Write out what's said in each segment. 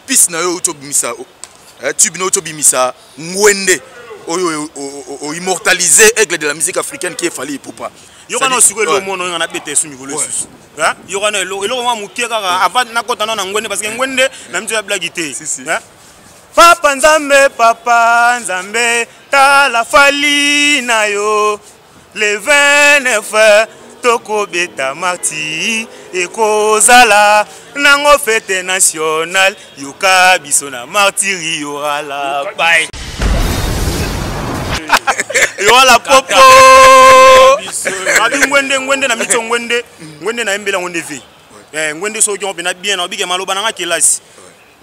Piste na yo outi obimisa eh, tube na outi obimisa ngwende oyo oimmortalise aigle de la musique africaine qui est Fally Ipupa. Yoka na sikoyo eloko mona oyo na beta esu mikolo esusu. Yoka na eloko eloko mwa moke kaka avant nakota na ngwende parce que ngwende na miso ya blague te. Papa Nzambe, Papa Nzambe, tala Fally na yo. Le 29 tokobeta marti ekozala nango fete nationale yoka biso na martiri yorala bai yorala popo abi ngwende ngwende na miso ngwende ngwende nayembela ngo nde ve eh, ngwende soki yango mpena bien naobike maloba nanga kelasi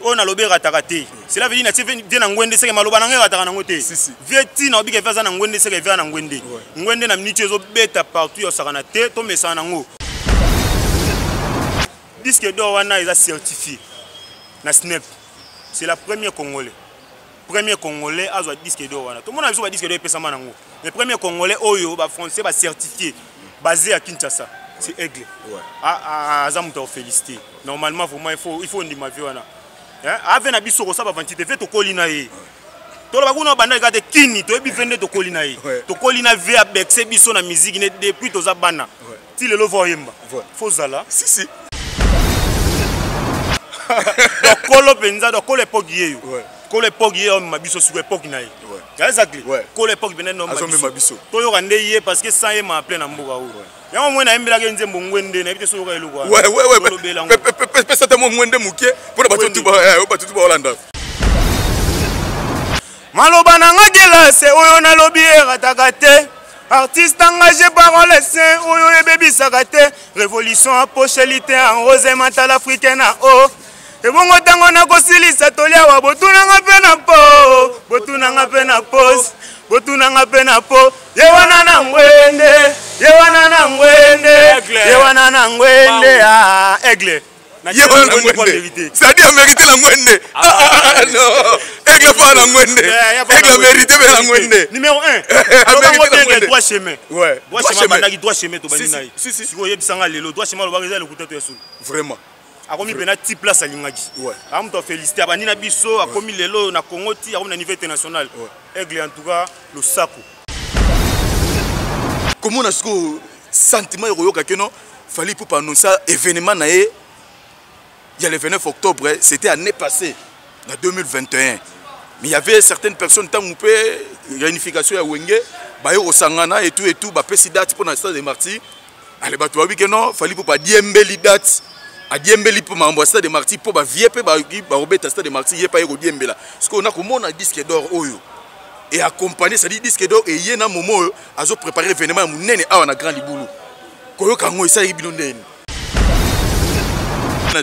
oyo nalobi erataka te cela veut dire natie vie na ngwende seke maloba na ngai erataka nango te vie ti na obika vie aza na ngwende seke vie na ngwende ngwende na minute ezobeta partout ya osakana te tomesana nango disque d'or wana eza certifié na snep c'est la première congolais premier congolais azwa disque d'or wana tomona biso ba disque d'or epesama nango mais premier congolais oyo ba français ba certifié basé à Kinshasa c'est aigle aza moto ya kofélicité normalement vraiment il faut ondima vie wana ave na biso kosala bavanti te ve tokoli na ye toloba kuna obandaki kaka te kini toyebi ve nde tokoli na ye tokoli na ve abexe biso na miziki ne depuis toza bana ti lelo va oyemba fo zala si si donc kolo mpenza donc kolo epoque yeyo kolo epoque ye omema biso siko epoque na ye exactly kolo epoque mpenza nde omema biso toyoka nde ye parce que sans ye ma plein na mboka oyo yango mwe nayembelaki nzembo ngwende nayebi te soki oyoka eloko pesa ata mwa ngwende moke mpona bato tu baolanda maloba na nga kelase oyo nalobi erataka te artiste engagé parole saint oyo ebebisaka te révolution apocheli te en rose mental africain na o ebongo ntango nakosilisa toliawa botunanga mpe na po botunanga mpe na pose botunanga mpe na po ye wana na ngwende ye wana na ngwende ye wana na ngwende ah, aigle ye wana na ngwende c'est-à-dire mérité na ngwende ah, ah, ah, non aigle fa na ngwende aigle mérité mpe na ngwende numéro 1 alobaka bien droit chemin droit chemin abandaki droit chemin tobandi na ye sikoyo oyebisanga lelo droit chemin alobaka eza lokuta to ya solo vraiment akomi mpena ti place alingaki aa moto afélicité abandi na biso akomi lelo na congo ti akomi na niveau international aigle en tout cas losako komona sikoyo sentiment ya koyoka keno Fally Ipupa annonça événement na ye ya le 29 octobre c'était année passée na 2021 mais il y avait certaines personnes ntango mpe réunification ya wenge baye kosangana et tout et tout bapesi date mpo na stade de martyr ale bato bayebi ke non Fally Ipupa adiembeli date adiembeli mpo makambo ya stade de martyr mpo bavie mpe bakobeta stade de martyr ye mpe aye kodiembela sikoyo nakomona disque d'or oyo et accompagné c'est-à-dire disque d'or eye na momo oyo azo préparer événement ya monene awa na grand libulu koyoka yango esalaki bino ndeni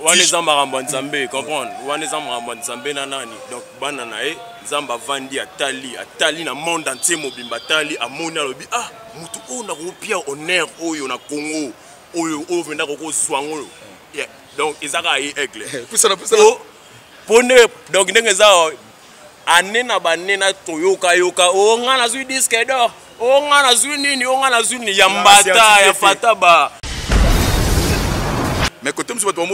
wana eza makambo ya nzambe comprendre wana eza makambo ya nzambe na nani donc bana na ye nzambe avandi atali atali na monde entier mobimba atali amoni alobi ah motu oyo nakopia honneur oyo na congo oyo oyo mpenza kokozwa yango donc eza kaka ye aigle mpo nde donc ndenge eza ane na bane na toyokayoka o oh, nga nazwi disque d'or o oh, nga nazwi nini o oh, nga nazwi nini ya mbata ya fataba mais kote mosusu bato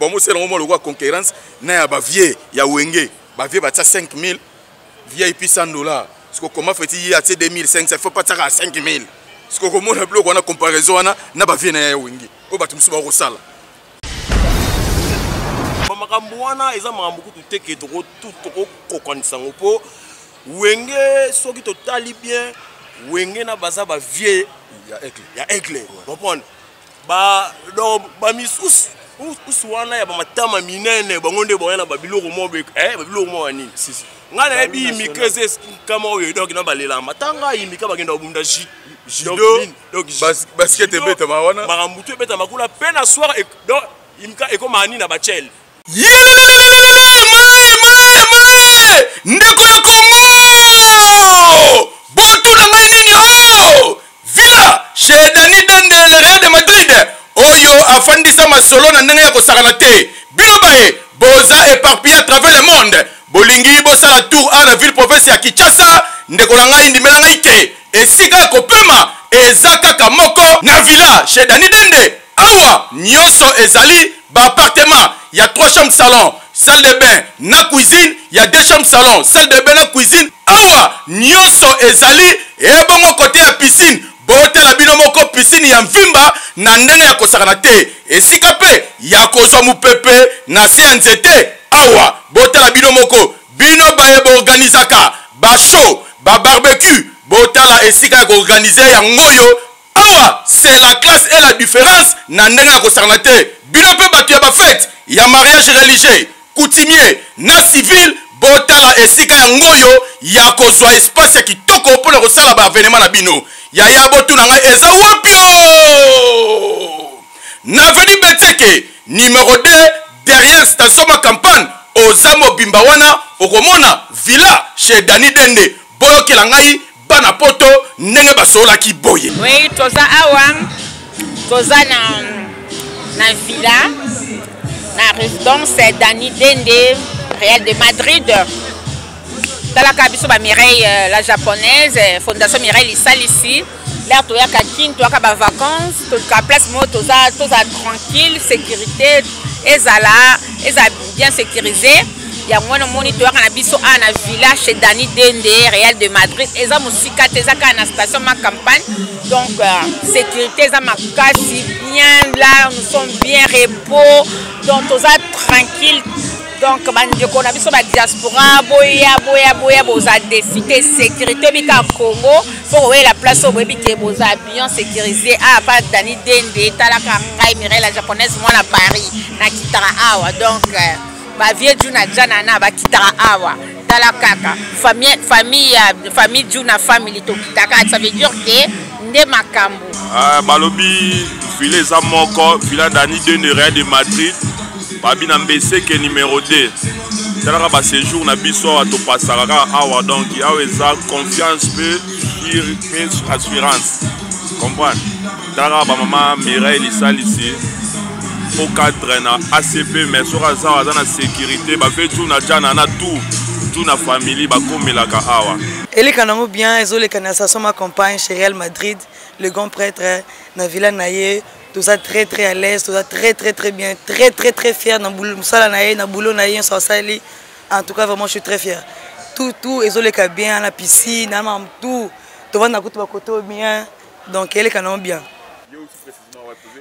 bamosala yango mwa lokola concurrence na ya bavieux ya wenge bavieux batia 5000 vip 100 dollars siko koma feti ye atie 2500 faut patiaka 5000 siko komona biloko wana comparaison wana na bavieux na ya wenge oyo bato mosusu bakosala makambo wana eza makambo kutu te ke tokokokanisa yango mpo wenge soki totali bien wenge na baza bavieux ya aigle comprendre ba donc bamisusu usu wana ya bamatama minene bango nde baya na babiloko moko eh, babiloko moko ya nini ngai nayebi imika eza nkama oyo donc na balelama matanga imika bakenda kobunda judo donc basket ebetama wana makambo tu ebetama kuna mpe na soir donc imika ekoma nini na bachele yelelelelele mae mae mae ndeko ya kongo botuna ngai nini o oh! villa chez dani dende le real de madrid oyo afandisa masolo na ndenge ya kosakana te bino baye boza éparpillé à travers le monde bolingi bosala tour a na ville province ya kinshasa ndeko na ngai ndimela ngai ke esika ya kopema eza kaka moko na villa chez dani dende awa nyonso ezali ba appartement ya 3 chambre salon salle de bain na cuisine ya deux chambres salon salle de bain na cuisine awa nyonso ezali ebongo kote ya piscine botala bino moko piscine ya mvimba na ndenge ya kosakana te esika mpe ya kozwa mopepe na se ya nzete awa botala bino moko bino baye boorganizaka bashow babarbecue botala esika ya koorganize yango oyo Awa c'est la classe et la difference na ndenge ya kosakana te. Bino pe batu ya ba fete ya mariage religieux, coutumier na civil botala esika ya ngoyo ya kozwa espace ya kitoko mpo na kosala ba avenement na bino. Yaya botuna ngai eza wapioo? Na avenue Betseke numero 2 derrière station ma campagne oza mobimba wana okomona villa chez Dani Dende. Boyokela ngai bana poto ndenge basololaki boye. Oui, toza awa toza na na villa na résidence Dani Dende Real de Madrid talaka biso ba Mireille euh, la japonaise euh, fondation Mireille lisalisi lere toyaka kin toyaka ba vacances toluka place moko toza toza tranquille sécurité ezala ezala bien sécurisé yango wana omoni toyaka na biso awa na villa chez dani dende real de madrid eza mosika te eza kaka na station ma campagne donc euh, sécurité eza makasi bien là nous sommes bien repos donc toza tranquille donc bandeko na biso badiaspora boya boya boya boza desi te sécurité bika congo mpo koyela place oyo boyebi ke boza bien sécurisé awa pa dani dende talaka ngai mireille la japonaise mwana paris nakitaka awa donc euh, bavie juna janana bakitaka awa tala kaka famille famille famille juna family tokitaka ça veut dire ke nde makambo ah, balobi villa eza moko villa dani dende real de madrid babi na mbeseke numero 2 talaka basejour na biso awa topasaka kaka awa donc awa eza confiance mpe mpe assurance comprendre talaka bamama mireille lisalisi o cadre na acp mais soki aza awa aza na sécurité bafe tuna jana na tout tout na famille bakomelaka awa eleka nango bien ezoleka na station ma campagne chez real madrid le grand prêtre na villa na ye toza très très à l'aise toza très très très bien très très très fier na mosala na ye na boulot na ye nyonso asali en tout cas vraiment je suis très fier tout tout ezoleka bien na piscine na mam tout tovanda kutu bakoto bien donc eleka nango bien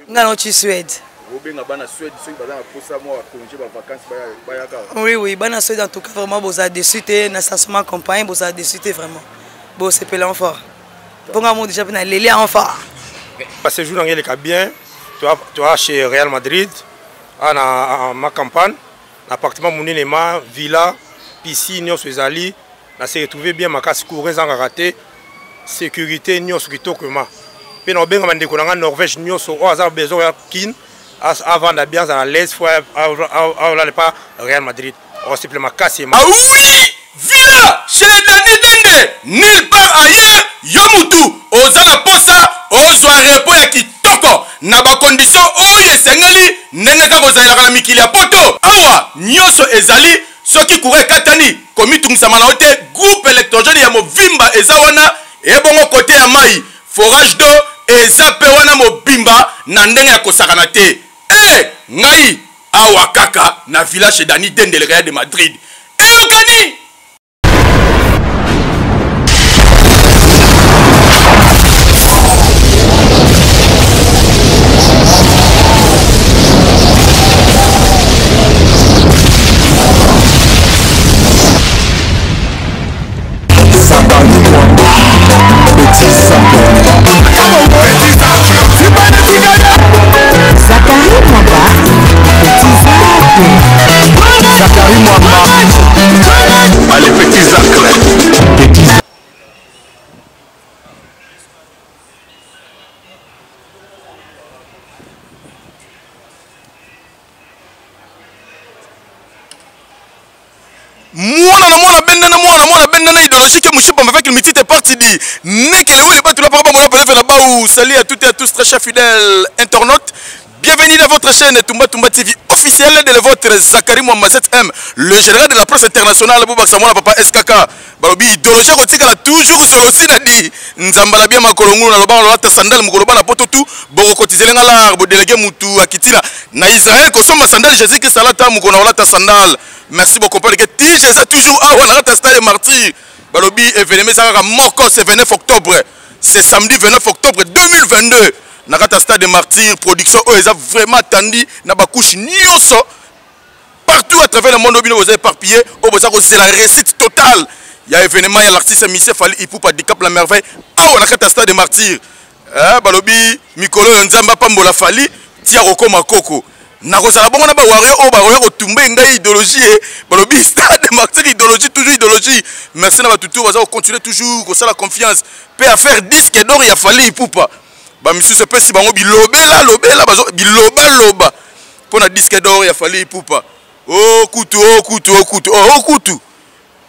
nga nauti suède obenga bana suède soki baza na posa mwa bacongé bavacance bayaka oui oui bana suède en tout cas vraiment bozala déçu te na station campagne bozala déçu te vraiment bosepela fort mpo nga mo déjà mpe naleli yango fort basejour nange eleka bien toa chez real madrid awa na ma campagne na appartement monene ma villa piscine nyonso ezali na se retrouve bien makasi courant ezangaka te sécurité nyonso kitoko ma mpe na kobenga bandeko na ngai norvège nyonso oyo aza besoin ya kin avanda bien azala l'aise fo alale pa real madrid osepela makasi ah oui villa chez dani dende nulle part ailleurs yo mutu oza na posa ozwa repos ya kitoko na bakondition oyo esengeli ndenge kaka ozalelaka na mikili ya poto awa nyonso ezali soki courant ekatani komitungisama na yo te groupe électrogène ya movimba eza wana ebongo kote ya mai forage d'eau eza mpe wana mobimba na ndenge ya kosakana te e ngai awa kaka na village dani dendele real de madrid eyokani Zacharie Mwamba, Petit Zacle. Zacharie Mwamba. Allez, Petit Zacle. Petit mwana na mwana bendana mwana mwana bendana idéologie que mushipa avec le mitite parti dit nekele wele batu la paraba mona peleve na baou salut à toutes et à tous très chers fidèles internautes bienvenue dans votre chaîne Tumba Tumba TV officielle. officiel de votre Zachary Mwamba 7M, le général de la presse internationale, Boubak Samona Papa SKK. Balobi idéologie kotikala toujours solosi na di nzambala bien makolo ngulu na loba lolata sandale mokolo bana poto tout boko cotiser nga lar bo délégué mutu akitila na Israël kosomba sandale Jésus Christ alata mokolo na olata sandale. Merci beaucoup parce que tige eza toujours awa na kati stade martyr. Balobi événement eza kaka moko c'est 29 octobre. C'est samedi 29 octobre 2022 na kati stade de martyr production oyo eza vraiment attendi na ba couche nyonso partout à travers le monde bino boza éparpillé oyo boza kozela réussite totale ya événement ya l'artiste Monsieur Fally Ipupa Dicap la merveille awa na kati ya stade de martyr. Eh, balobi mikolo oyo Nzambe apambola Fally tia kokoma koko nakozala bongo na bawario oyo bakoya kotumba ngai idéologie e balobi stade martyr idéologie toujours idéologie. Merci na bato tout baza kocontinue toujours kosala confiance mpe affaire disque d'or ya Fally Ipupa bamisusu epesi bango bilobela lobela bilobaloba mpo na disque d'or ya Fally Ipupa. O kutu o kutu o kutu o kutu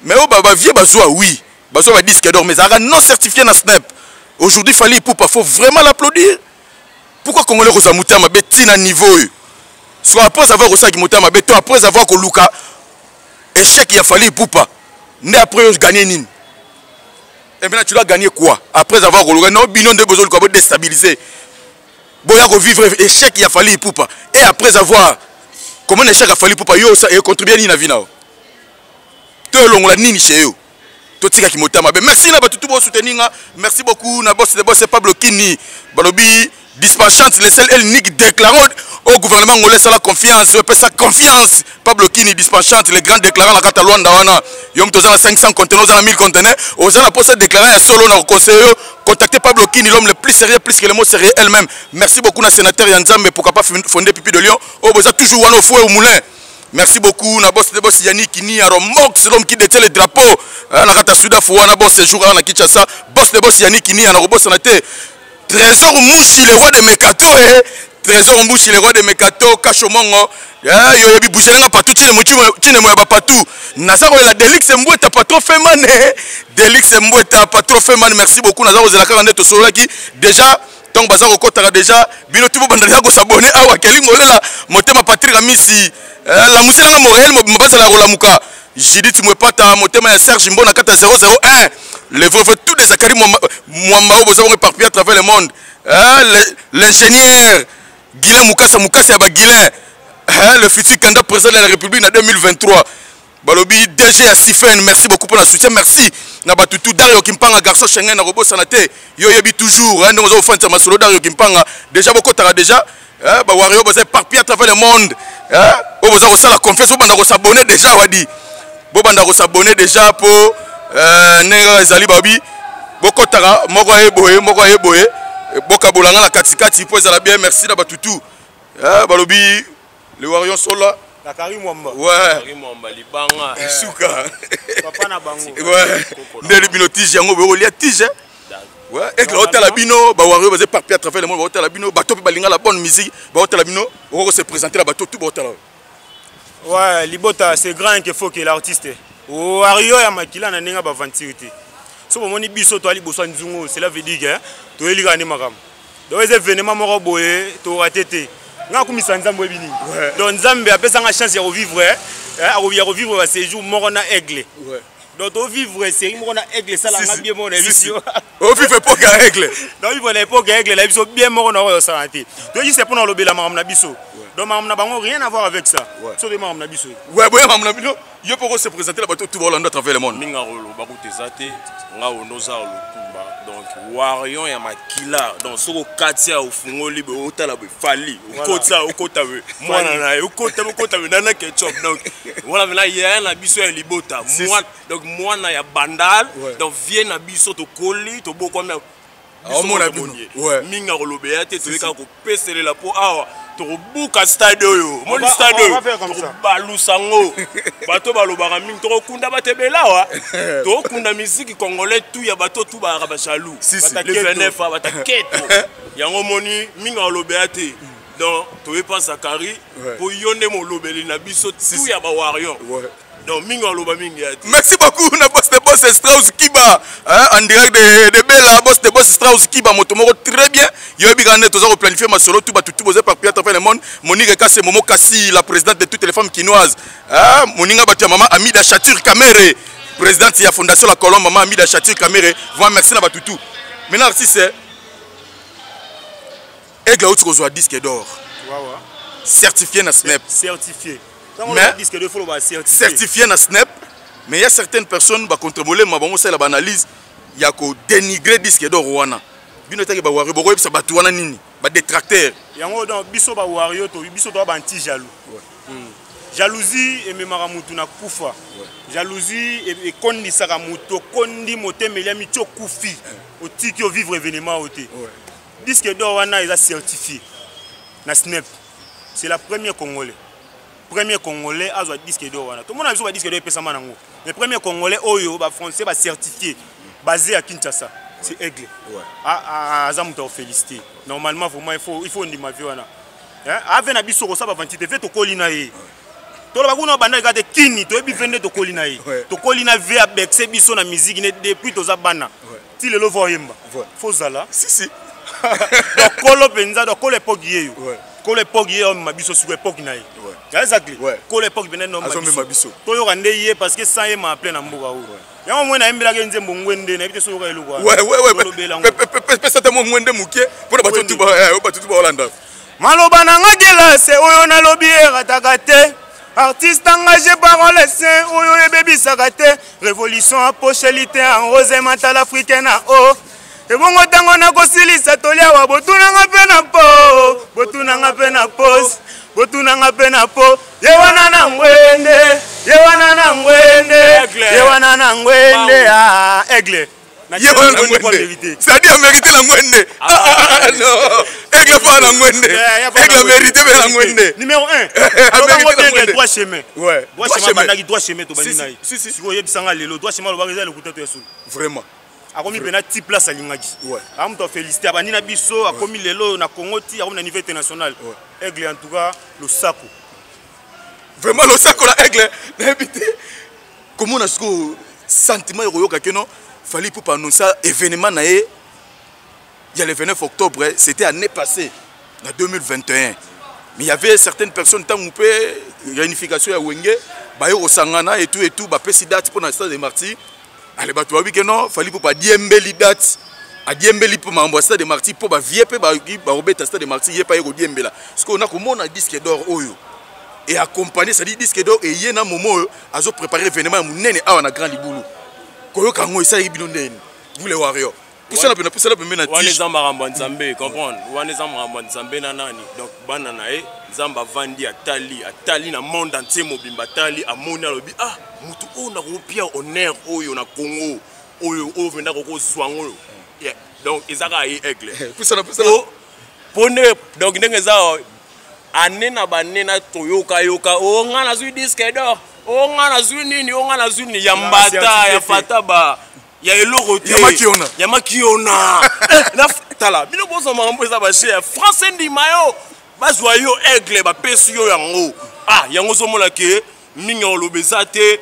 mais oyo bavie bazwa oui bazwa ba disque d'or mais ezalaka non certifié na SNEP. Aujourd'hui Fally Ipupa faut vraiment l'applaudir. Pourquoi congolais kozwa motema mabe ntina niveau oyo? Soit après avoir kosalaki motema mabe to après avoir koluka échec ya Fally Ipupa nde après oyo gagner nini? Et maintenant tu dois gagner quoi après avoir koluka non bino nde bozoluka bo déstabiliser boya kovivre échec ya Fally Ipupa et après avoir comment échec ya Fally Ipupa yo econtribue nini na vie na yo to elongola nini chez yo totikaki motema mabe. Merci na bato tu bosoutenir nga. Merci beaucoup na boss de boss Pablo Kini balobi dispatchante le seul et l'unique déclarant au gouvernement angolais la confiance epesa confiance. Pablo Kini dispatchante le grand déclarant na kati ya Luanda wana yo moto oza na 500 conteneurs oza na 1000 conteneurs oza na posa déclarant ya solo na conseiller yo contacter Pablo Kini, l'homme le plus sérieux plus que le mot sérieux elle-même. Merci beaucoup na sénateur ya Nzambe pourquoi pas fonder Pipi de Lion oyo boza toujours wana au fouet au moulin. Merci beaucoup na boss de boss Yannick Ni Aromox, l'homme qui détient le drapeau na kata Sud-Afrique wana bon séjour na Kinshasa. Boss de boss Yannick Ni na boss na te Trésor Mouchi le roi de Mekato eh Trésor Mouchi le roi de Mekato Kashomongo eh yo yebi bouger nga partout chine muchi chine moya ba partout naza ko la Delix Mbweta patron Feman eh Delix Mbweta patron Feman. Merci beaucoup naza ko zela kaka nde to solaki déjà donc baza kokotaka déjà bino tu bobanda déjà kosabone awa Kelly Ngolela motema Patrick Amisi lamuselanga Montréal mobima bazala kolamuka Judith Mwepata motema ya Serge Mbona kata 001 le vrai vrai tout des Zakari Mwamba oyo boza bongo éparpillé à travers le monde. L'ingénieur Guilain Mukasa Mukasa ya ba Guilain le futur candidat président de la République na 2023 balobi DG ya Sifen. Merci beaucoup pour la soutien. Merci na batutu Dario Kimpanga garçon Schengen na robosana te yo yebi toujours hein ndongo zo fanta masolo Dario Kimpanga déjà bokotaka déjà ba wario boza éparpillé à travers le monde hein oyo boza kosala confiance bobanda kosabonner déjà wadi bobanda kosabonner déjà po ndenge ezali babi bokotaka moko aye boye moko aye boye bokabolanga na katikati po ezala bien. Merci na batutu balobi le warrior sola Zakari Mwamba. Ouais. Zakari Mwamba libanga. Suka. Papa na bango. Ouais. Ndeli bino tige yango boyo lia tige. Ouais, et que hôtel bino ba warrior baze parpillé à travers le monde, hôtel bino bato pe balinga la bonne musique, ba hôtel bino oko se présenter la bato tout ba hôtel. Ouais, libota c'est grand qu'il faut que l'artiste. Warrior ya makila na ninga ba ventirité. So bomoni biso to ali boso nzungu, cela veut dire que to elika ni makam. Donc les événements moko boye to raté te. Nga kumisa Nzambe ebini. Donc Nzambe apesa nga chance ya revivre, ya revivre ba séjour moko na aigle. Donc to vivre série moko na aigle sala nga bien moko na biso. O vivre époque ya aigle. Donc vivre na époque ya aigle na biso bien moko na oyo sala te. Donc juste pour na lobela makambo na biso. Donc makambo na bango rien à voir avec ça. So de makambo na biso. Ouais, boya makambo na bino. Yo poko se présenter la bateau tout Hollande à travers le monde. Minga rolo ba kuteza te nga onoza lutumba. Donc warrior ya makila. Donc soko katia ofungoli be otala be fali. Okota okota be mwana na ye okota okota be nana ketchup. Donc voilà maintenant il y a un biso ya libota. Moi donc mwana ya bandal. Donc vient na biso to koli to boko na Omona bino. Minga kolobea te toyeka kopeselela po awa tokobuka stade oyo. Moni stade oyo tokobalusa ngo. Bato balobaka mingi tokokunda bato ebele awa. Tokokunda musique congolais tout ya bato tout bayaka ba jaloux. Le 29 bataketo. Yango moni minga kolobea te. Donc toyepa Zakari po yo nde molobeli na biso tout ya ba warrior. Donc mingi aloba mingi ya te. Merci beaucoup na boss de boss Strauss Kiba hein, en direct de Bella, boss de boss Strauss Kiba moto moko très bien. Yoyebi kaka nde toza ko planifier masolo tout bato tout boza éparpillé à travers le monde. Monique Kasse Momo Kassi, la présidente de toutes les femmes kinoises. Hein, moninga bato ya mama Amida Chatur Kamere, présidente ya Fondation La Colombe, mama Amida Chatur Kamere. Vraiment merci na bato tout. Maintenant artiste Aigle auti kozwa disque d'or. Certifié na SNEP. Certifié. Mais disque d'or faut ba certifié. Certifié na SNEP. Mais il y a certaines personnes ba contribuer ma bango sala ba analyse ya ko dénigrer disque d'or wana. Bino etaki ba warrior boko yebisa batu wana nini? Ba détracteurs. Yango donc biso ba warrior to biso to ba anti jaloux. Ouais. Jalousie ememaka mutu na kufa. Ouais. Jalousie ekondisaka mutu, okondi motema eliami ti okufi. Otiki o vivre événement oyo te. Ouais. Disque d'or wana eza certifié na SNEP. C'est la première congolais. Premier congolais azwa disque d'or wana. Tomona biso ba disque d'or epesama nango. Mais premier congolais oyo ba français ba certifié basé à Kinshasa, c'est Aigle. Ouais. Ah, aza moto ya félicité. Normalement vraiment il faut ndima vie wana. Hein? Ave na biso kosaba vantité fe tokoli na ye. Toloba kuna banda kaka te kini toyebi ve nde tokoli na ye. Tokoli na ve abexe biso na musique ne depuis toza bana. Ti lelo vo oyemba. Faut zala. Si si. Donc kolo penza donc kolo époque yeyo. Kolo époque yeyo ma biso siko époque na ye. Exactly. Kolo époque bena no ma biso. Toyoka nde ye parce que sans ye ma plein na mboka oyo. Yango mwe nayembelaki nzembo ngwende nayebi te soki oyoka eloko wana. Ouais, ouais, ouais. Tolobela yango. Pesa ata mwa ngwende moke mpona bato tu bato tu baolanda. Maloba na nga kelase oyo nalobi erataka te. Artiste engagé parole saint oyo ebebisaka te. Révolution apocheli te en rose mental africain na o. Ebongo ntango nakosilisa toliawa botunanga mpe na po, botunanga mpe na pose, botunanga mpe na po. Ye wana na ngwende, ye wana na ngwende, ye wana na ngwende, ah, aigle. Ye wana na ngwende. C'est-à-dire mérité na ngwende. Ah, non. Aigle fa na ngwende. Aigle mérité mpe na ngwende. Numéro 1. Mérité na ngwende. Droit chemin. Ouais. Droit chemin bandaki droit chemin tobandi Si, na ye. si, si. Sikoyo oyebisanga lelo droit chemin alobaka eza lokuta to ya solo. Vraiment. Akomi mpena ti place alingaki. Ouais. Akomi moto afélicité abandi na biso akomi lelo na Congo ti akomi na niveau international. Aigle en tout cas losako. Vraiment losako na Aigle nayebi te komona sikoyo sentiment ya koyoka keno Fally Ipupa annoncer événement na ye ya le 29 octobre, c'était année passée na 2021. Mais il y avait certaines personnes ntango mpe réunification ya Wenge baye kosangana et tout et tout bapesi date mpona stade des Martyrs. Ale bato bayebi ke non, Fally Ipupa adiembeli date, adiembeli mpo makambo ya stade des Martyrs mpo bavie mpe bakobeta stade des Martyrs, ye mpe aye kodiembela. Sikoyo nakomona disque d'or oyo et accompagné, c'est-à-dire disque d'or eye na momo oyo azo préparer événement ya monene awa na Grand Libulu. Koyoka yango esalaki bino ndeni, vous les warriors? Pusana pena, pusana pembeni na wana tige. Eza makambo ya Nzambe, comprendre. Wana eza makambo ya Nzambe na nani. Donc bana na ye Nzambe avandi atali, atali na monde entier mobimba, atali amoni alobi ah motu oyo nakopia honneur oyo na Congo oyo oyo venda kokozwa yango. Yeah. Donc eza kaka ye Aigle. Pusana, pusana. Po nde donc ndenge eza ane na bane na toyoka yoka o nga nazwi disque d'or, o nga nazwi nini, o nga nazwi nini ya mbata ya fataba ya eloko te. Ya makiona. Ya makiona. Na tala bino bozwa makambo eza ba cher. Français ndima yo bazwa yo Aigle bapesi yo yango. Ah yango ozomona ke mingi oloba eza te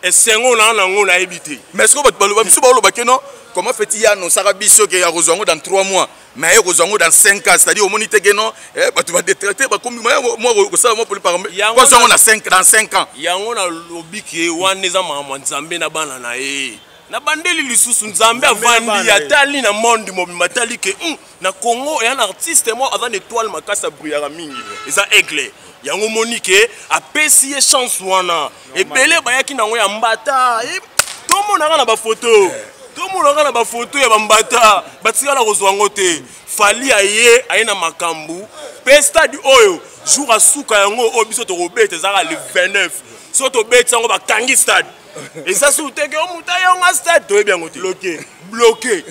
esengo na nango nayebi te. Mais est-ce que bato baloba biso baloba ke non, comment fait-il ya annoncaka biso ke ya kozwa yango dans 3 mois mais aye kozwa yango dans 5 ans, c'est-à-dire omoni te ke non, bato ba détracteur bakomi mwa kosala mwa poli par Yango kozwa yango na 5 dans 5 ans. Yango nalobi ke wana eza makambo ya Nzambe na bana na ye. Na bandeli lisusu Nzambe Nzambe na avandi, bana ye. atali na monde mobimba, atali ke, na Congo eya na artiste moko aza na étoile makasi abruyaka mingi eza Aigle. Yango moni ke apesi ye chance wana. Ebele bayaki nango ya mbata. Tomonaka na ba photo. Tomonaka na ba photo ya bambata batikala kozwa yango te. Fally aye, aye na makambo. Pe stade oyo jour asuka yango oyo biso tokobeta ezalaka le 29. So tobeti yango bakangi stade. Eza sous te ke omuta yonga stade toyebi yango te. Bloqué. Bloqué.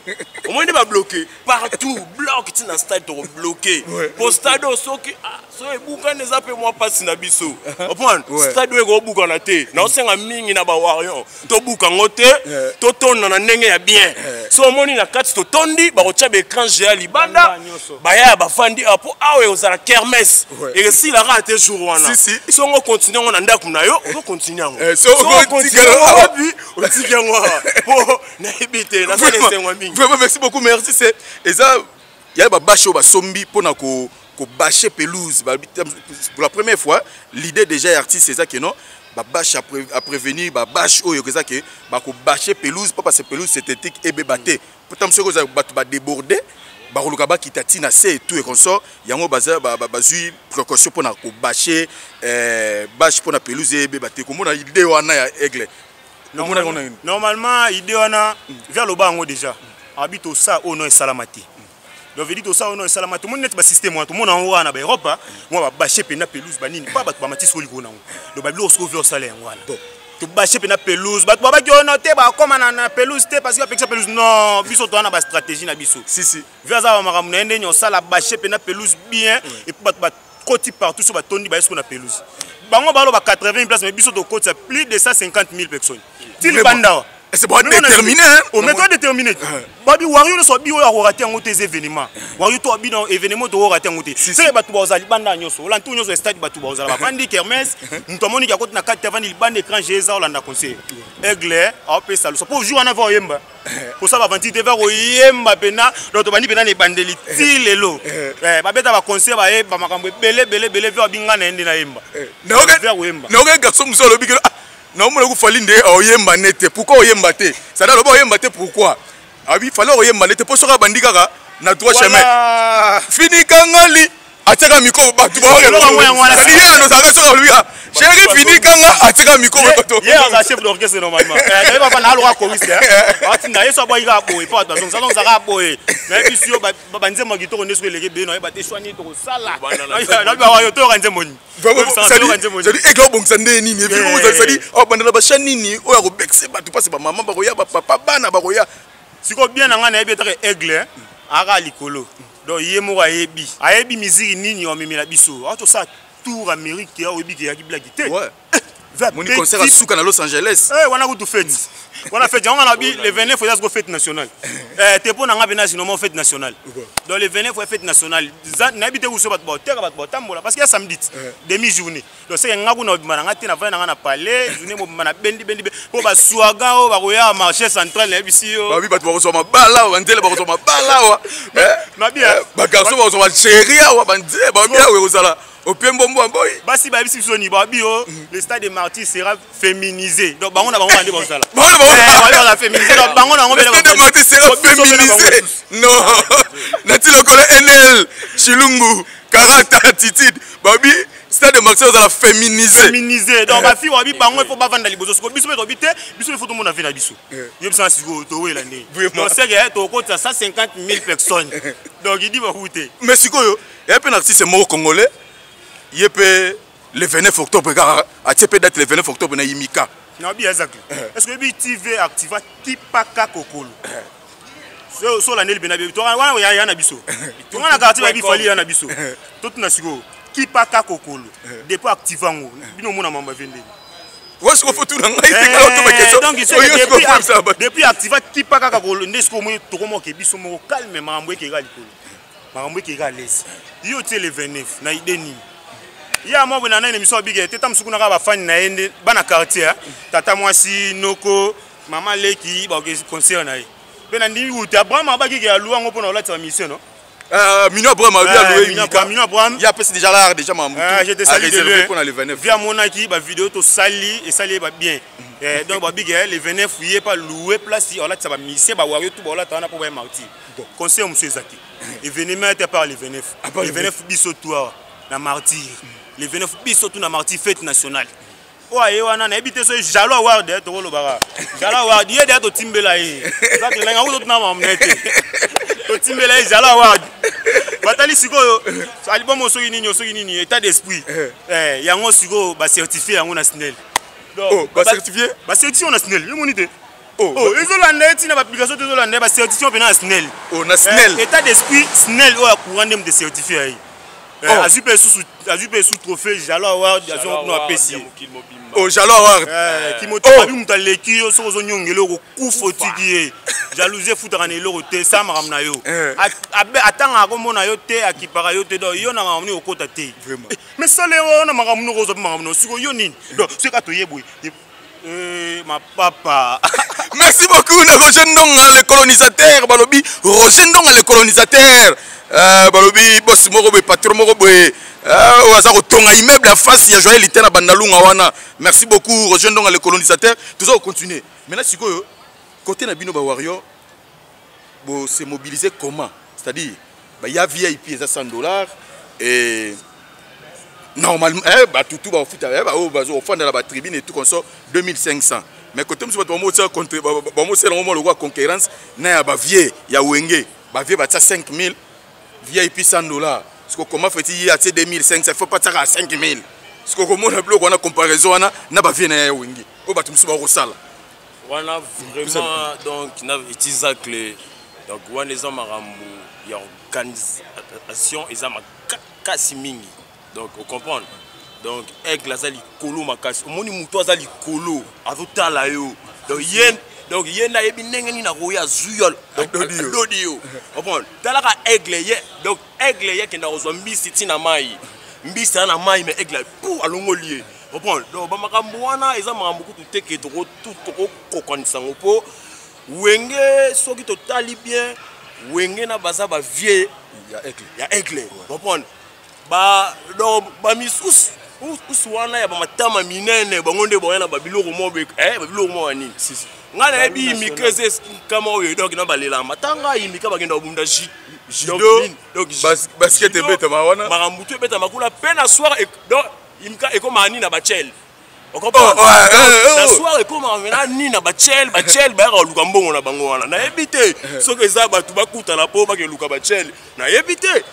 Omoni nde ba bloqué partout, bloc ti na stade toko bloqué. Po stade oyo soki, ah, So ebukani, eza mpe mwa mpasi na biso. Comprendre, stade oyo ekobukana te. Naosenga mingi na bawarrior, tobuka yango te, totonda na ndenge ya bien. So omoni na kati totondi, bakotya baécran géant libanda, baya ya bafandi awa, mpo awa ekozala kermesse, esilaka te jour wana. Songo continue yango na ndako na yo, ozocontinue yango. Wapi otiki yango awa? Mpo nayebi te, nasala esengo mingi. Vraiment, merci beaucoup. Merci. C'est eza ya babâches oyo basombi mpona kobâcher pelouse pour la première fois. L'idée déjà ya artiste eza ke non, babâches à prévenir, babâches oyo eza ke bakobâcher pelouse mpo parce pelouse synthétique ebeba te, pota soki oza bato badéborde, bakoluka bakita ntina se et tout et consort. Yango bazwi précaution mpona kobâcher bâche mpona pelouse ebeba te. Komona idée wana ya Aigle? Normalement, idée wana, vieux aloba yango déjà, abi tosala oyo no esalama te. Donc vedi tosala oyo no esalama te. Omoni neti basystème wana, tomona yango wana na baEurope, mwa babâche mpenza pelouse banini, mpa bato bamatisi oyo likolo nango. Donc babiloko sikoyo vieux osala yango wana, tobâche mpenza pelouse. Bato babaki oyo te, bakóma na pelouse te parce que bapekisa pelouse. Non, biso toza na bastratégie na biso. Si si. Vieux aza bamakambo na ye ndenge osala bâche mpenza pelouse bien, et puis bato bakoti partout. So batondi, baye siko na pelouse, bango baloba 80 place, mais biso tokotisa plus de 150 000 personnes ti libanda wa. C'est bon, déterminé, hein? Oh, mais toi déterminé. Babi warrior so bi oyo akorater yango te, eza événement. Warrior to abi na événement to rater yango te. C'est bato bazali libanda nyonso. Olanda nyonso stade, bato bazala bavandi kermesse, moto amoni ki akoti na kati, avandi libanda, écran géant eza, olanda concert. Aigle aopesa lusa. Po jour wana va oyemba. Kosala bavanti te, va koyemba pena. Donc tobandi pena na ebandeli ti lelo. Babeta ba concert, bayeba makambo ebele ebele ebele, vieux abinga na ye nde nayemba. Vieux koyemba. Naoke garçon mosusu alobi ke naomona kufali nde oyemba ne te. Pourquoi oyemba te? Sada aloba oyemba te pourquoi? Abi Fally oyemba ne te mpo soki abandi kaka na droit chemin, finikanga atiaka micro, bato baadi ye ozalaka soki alobi chéri finikanga, atiaka micro. Bato ye aza chef d'orchestre normalement. Nayebi papa na aloka choriste, atinda ye so abwaki kaka boye mpo bato bazongisa, azongisa boye. Nayebi si yo banzembo ya kitoko nde soki eleki ebele, nayeba te shwani tokosala. Nayebi yo toyoka nzembo nini. Cestadi eke obongisa nde nini, cestadi obandela basha nini oyo akobekise bato mpasi, bamama bakoya, bapapa, bana bakoya. Sikoyo bien na ngai, nayebi etaka Aigle aka likolo. Donc ye moko ayebi miziki nini amemela biso. Awa tosala tour Amérique te, oyebi ke eyaki blague te. Moni concert asuka na Los Angeles. Wana kutu fête, wana fête yango na bi le 29 eza siko fête nationale te. Mpo na nga mpena sinon fête nationale. Donc le 29 ya fête nationale, nayebi te kuso bato baoteka, bato baotambola, parce que ya samedi demi journée. Donc seke nga kuna obima na nga te, navandi na nga na palais journée mobima na bendi bendi mpo baswaga oyo bakoya marché central, nayebisi yo. Babi bato bakozwa mabala awa, banzele bakozwa mabala awa, bagarçon bakozwa bachéri awa, banzele babi awa ekozala opie mbombo ya boyi. Basi bayebisi biso ni babi o le stade de Martyr sera féminisé. Donc bango na bango bande bazala. Bango na bango bazala féminisé. Donc bango na bango. Le stade de Martyr sera féminisé. Non, nati lokola NL Chilungu karata attitude, babi stade de Martyr ozala féminisé. Féminisé. Donc bafille babi bango il faut bavanda liboso. Siko biso mpe tobi te, biso il faut tomona vie na biso. Yo biso na sikoyo towela ndenge. Donc c'est que tokotisa 150 000 personnes. Donc idi baku te. Mais sikoyo ya mpe na artiste moko congolais, ye mpe le 29 octobre kaka atie mpe date le 29 octobre na Yimika. Nabi exact. Est ce que oyebi TV activa kipaka kokolo so olandeli mpena bebi wana ya na biso tonga na quartier, bayebi Fally ya na biso. Totuna sikoyo kipaka kokolo depuis activa yango, bino omona mambo avendeli. Wa sikoyo fo tuna ngai te. Depuis activa kipa kaka kokolo nde sikoyo moi tokomoke biso moko calme, makambo ekeka likolo, makambo ekeka lesi. Yo tie le 29 na idée nini? Ye amwa boye na nani émission abike te, ta mosuku naka bafani na ye nde bana quartier, tata mwasi, noko, mama leki, baoke concert na ye mpe na ndimi kutu Abraham abakiki alu yango mpona kolatisa mission no. Mino Abraham abi aloué. Mino Abraham. Ya pesi déjà là déjà mamutu. Je te salue de loin pour le 29. Vieux amonaki ba vidéo to sali esali ba bien. Donc ba big le 29 ye pas louer place olatisa ba musicien, ba wario tout ba olata wana po ba martyr. Concert monsieur ezaki. Événement était par le 29. Le 29 biso toi na martyr. Le 29 biso tout na martyr, fête nationale. Oyo aye wana nayebi te so Jalo Award, tokolobaka Jalo Award ye deya totimbela ye nanga kuto tuna mamne te, totimbela ye Jalo Award. Batali sikoyo album soki nini, soki nini, état d'esprit yango sikoyo bacertifie yango na SNEL. Bacertifie? Bacertifie na SNEL, yo moni te ezolanda ye ntina baapplication te, ezolanda ye bacertifie mpena na SNEL. Na SNEL. État d'esprit, SNEL oyo ya courant nde moto ecertifie ye. Eh, azwi mpe susu, azwi mpe su trophée Jalo Award, azwi yango kuna, apesi ye. Oh, Jalo Award. Eh, Timothée abi moto aleki yo, soki ozonyongela okokufa, otiki ye. Jalousie efutaka na eloko te, sa makambo na yo. Atangaka komona yo te, akipaka yo te. Donc yo na makambo nini okota te? Mais sala wana makambo noko, ozwa mpe makambo na sikoyo yo nini? Donc soki kaka toye boye, mapapa. Merci beaucoup na Roger Ndonga le colonisateur. Balobi Roger Ndonga le colonisateur, balobi boss moko boye, patron moko boye, oyo aza kotonga immeuble ya face ya Joël Lite na Bandalunga wana. Merci beaucoup, Roger Ndonga le colonisateur. Toza kocontinue maintenant. Sikoyo, côté na bino bawarrior, bo se mobiliser comment? C'est-à-dire baya VIP eza 100 $ et normalement batutu bakofuta, baoyo bazofanda na batribune et tout consort, 2500. Mais côté mosusu, bato bamotia contre, bamosala yango mwa lokola concurrence na ya bavieux ya Wenge. Bavieux batia 5000, VIP 100 $. Siko comment fait ye atie 2500, faut pas tiaka 5000? Siko komona biloko wana, comparaison wana na bavieux na ya Wenge oyo bato mosusu bakosala. Wana vraiment, donc na etiza clé. Donc wana eza makambo ya organisation, eza makasi mingi. Donc ocomprendre, donc Aigle aza likolo makasi. Omoni moto aza likolo, azotala yo. Donc ye nde ayebi ndenge nini akoya, azwi yo, adodi yo. Comprendre, talaka Aigle ye. Donc Aigle ye akenda kozwa mbisi ntina mai, mbisi aza na mai, mais Aigle pu alongoli ye. Comprendre, donc bamakambo wana eza makambo kutu te ke tokokokanisa yango, mpo Wenge, soki totali bien, Wenge na baza bavieux ya Aigle. Ya Aigle, comprendre. Ba donc bamisusu usu wana ya bamatama minene, bango nde boya na babiloko mo, babiloko mo ya nini. Ngai nayebi imika eza kama oyo. Donc na balelaka matanga imika, bakenda kobunda judo, basket ebetama wana. Makambo tu ebetama kuna mpe na soir. Donc imika ekomaka nini na bachele, na soir ekomaka mena nini na bachele. Bachele bayaka koluka mbongo na bango wana. Nayebi te soki eza bato bakutana mpo bakeluka bachele, nayebi te.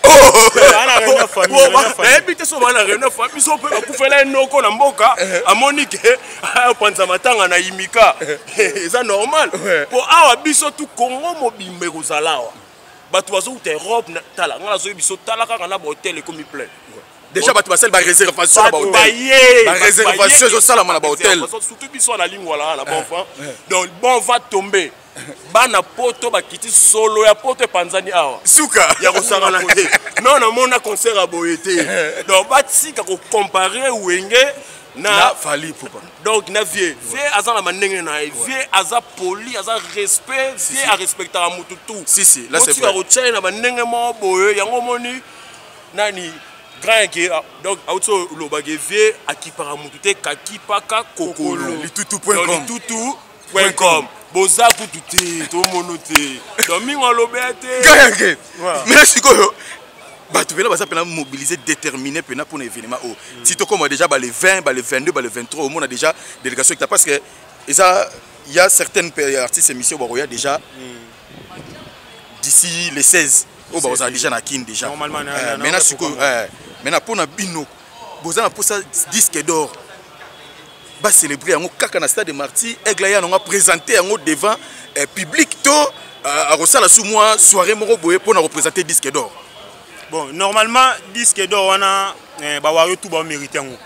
Nayebi te so baa na réunion fa biso mpe bakufela ye noko na mboka, amoni ke apanza matanga na imika, eza normal. Mpo awa biso tu Kongo mobimba ekozala awa, bato bazouta Europe. Tala, ngai nazoyebi biso, tala kaka na bahotel ekomi plein. Déjà bato basali baréservation na bahotel, baréservation ezosalama na bahotel. Surtout biso na Lingwala, na bon vent. Donc bon va tomber, bana Poto bakiti, solo ya Poto epanzani awa. Suka. Ya kosangana te. Non, namona concert ya boye te. Donc batika kocompare Wenge na Fally Ipupa. Donc na vieux, vieux aza na mandenge na ye. Vieux aza poli, aza respect, vieux arespectaka motu tout. Si si, là c'est vrai. Kotia ye na bandenge moko boye, yango omoni nani grand ke. Donc auti olobaka vieux akipaka motu te, kakipaka kokolo. Litutu.com. Litutu.com, boza kutu te, tomono te. Donc mingi alobeya te. Kayake maintenant, sikoyo bato mpena baza mpena mobilisé, déterminé mpena mpona événement oyo. Si tokóma déjà bale 20, bale 22, bale 23, omona déjà délégation ekita, parce que eza y a certaines artistes émission bakoya déjà d'ici le 16, oyo bakozala déjà na Kine déjà. Maintenant sikoyo, maintenant mpona bino, boza na mposa disque d'or bacélébrer yango kaka na Stade Martyr, Aigle ya nango présenter yango devant public, to akosala su mwa soirée moko boye mpona représenter disque d'or? Bon, normalement disque d'or wana, bawario tout bamérite yango.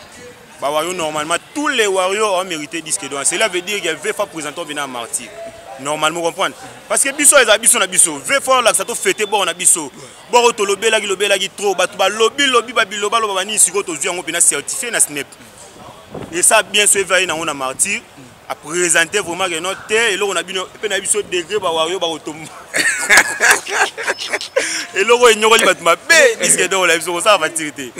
Bawario, normalement tous les warriors ont mérité disque d'or. Cela veut dire que vieux faut présenter bina Martyr normalement, comprendre, parce que biso eza biso na biso. Vieux faut olakisa, tofete bord na biso, bord tolobelaki, lobelaki trop, bato balobi lobi, babiloba loba banini. Sikoyo tozwi yango mpena certifié na SNEP, et ça bien so evaye nango na Martyr, aprésente vraiment ke no te, eloko na bino mpe na biso degré bawario bakotomba eloko enyokoli bato mabe. Disque d'or na biso kosala fatire te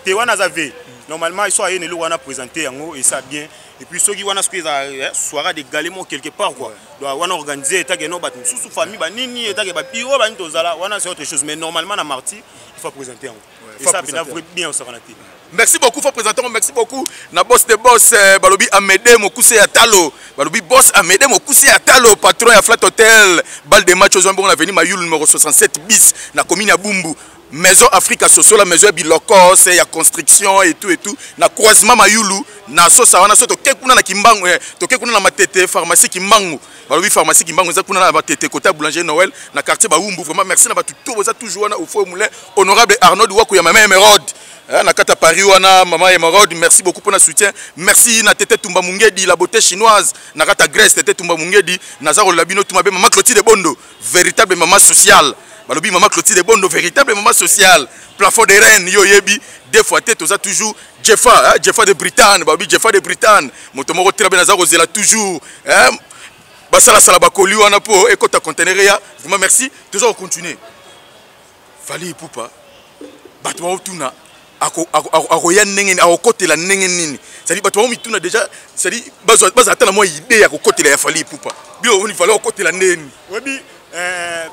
te wana aza ve. Normalement so aye na eloko wana, présente yango, et ça bien. Et puis soki wana soki eza soirée de gala mo quelque part quoi, donc wana organisé etake no bato mosusu, famille banini, etake babiro banini, tozala wana, c'est autre chose. Mais normalement na Martyr il faut présenter yango, et ça mpena vrai bien osakana te. Merci beaucoup, faut présenter. Merci beaucoup na boss de boss, balobi Amédée Mokuse ya Talo, balobi boss Amédée Mokuse ya Talo, patron ya Flat Hotel, balle de match ozwa mbongo na avenue Mayulu numéro 67 bis na commune ya Bumbu. Maison Africa Sosola, maison ya bilokos ya construction et tout et tout, na croisement Mayulu, na sosa wana so toke kuna na Kimbangu, eh, toke kuna na Matete, pharmacie Kimbangu. Balobi pharmacie Kimbangu eza kuna na Matete côté boulanger Noël na quartier Baumbu. Vraiment merci na batu tout boza toujours wana au feu moulin. Honorable Arnaud Waku ya mama Emeraude. Eh, na kata Paris wana mama Emeraude, merci beaucoup pour na soutien. Merci na Tete Tumba Mungedi, la beauté chinoise, na kata Grèce Tete Tumba Mungedi, Nazaro Labino Tumba mama Clotilde Bondo, véritable maman sociale. Balobi mama Clotilde Bondo, véritable maman sociale. Plafond de reine yo yebi deux fois te toza toujours Jeffa, hein, Jeffa de Britagne, balobi Jeffa de Britagne. Moto moko très bien naza kozela toujours, hein. Basala sala bakoli wana po ekota conteneur ya. Vraiment merci, toza ko continuer. Fally Ipupa bato baotuna akoya ndenge nini, akokotela ndenge nini, c'est-à-dire bato baomituna déjà, c'est-à-dire bazala ata na mwa idée ya kokotela ya Fally Ipupa. Bio omoni Fally akokotela ndenge nini? Oyebi,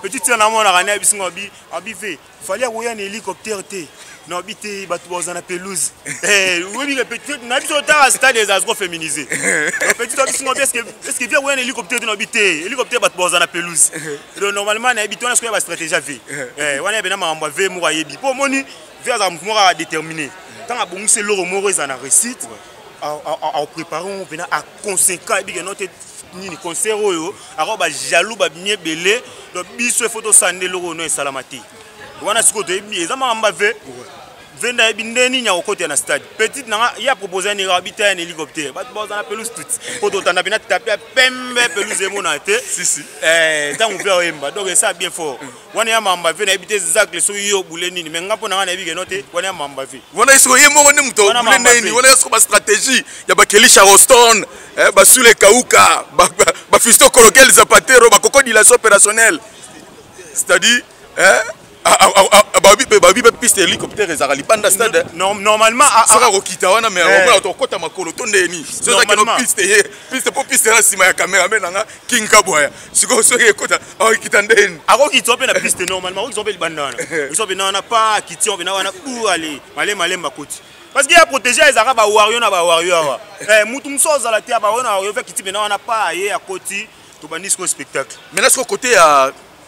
petit tina namonaka ne ayebi singa abi abi ve Fally akoya na hélicoptère te, na abi te bato baza na pelouse. Oyebi ke petit na biso otaka stade eza trop féminisé. Donc, petit abi singa abi est-ce que vie akoya na hélicoptère te, na abi te hélicoptère bato baza na pelouse. Donc normalement na yebi te wana sikoyo ya ba stratégie ya ve. Wana ya bena makambo ya ve moko ayebi. Po omoni ve azala motu moko adéterminé. Ntango abongisi eloko moko eza na réussite, aopréparé ngo mpena aconséquent, ayebi ke no te nini concert oyo ako ba jaloux babimi ebele. Donc biso il faut tosala nde eloko oyo no esalama te. Wana sikoyo toyebi eza makambo ya ve. Ve nde ayebi nde nini akokotela na stade. Petite nanga ye apropose nini, abi ta ya na hélicoptère, bato baza na pelouse toute po totanda mpena tapis ya pembe, pelouse emonana te. Si, si. Ntango mpe aoyemba, donc esa bien fort. Wana ya mamba ve, nayebi te zacle soki yo obule nini, mais nga mpo na nga nayebi ke no te wana ya mamba ve. Wana sikoyo ye moko nde moto Wana obule mamba ndeni. ve. Wana sikoyo ba stratégie ya bakeli Charleston, basule Kauka, bafisto Kolokel Zapatero, bakoko dilation opérationnelle, c'est-à-dire, babi mpe piste hélicoptère ezalaka libanda stade. Normalement, soki akokita wana, mais omona tokota makolo to ndeni soki ezalaki no Normalement. piste ye piste po piste na nsima ya cameraman nanga King Kabwaya. Sikoyo soki ekota akokita ndeni? Akokita mpe na piste normalement, akokita mpe libanda wana, biso mpe na wana pa akiti mpe na wana bu ale malema malemba akoti, parce que ya protégé ezalaka bawario na bawario awa. Mutu mosusu azala te ya bawario na bawario fe akiti mpe na wana pa aye akoti, tobandi sikoyo spectacle. Maintenant sikoyo côté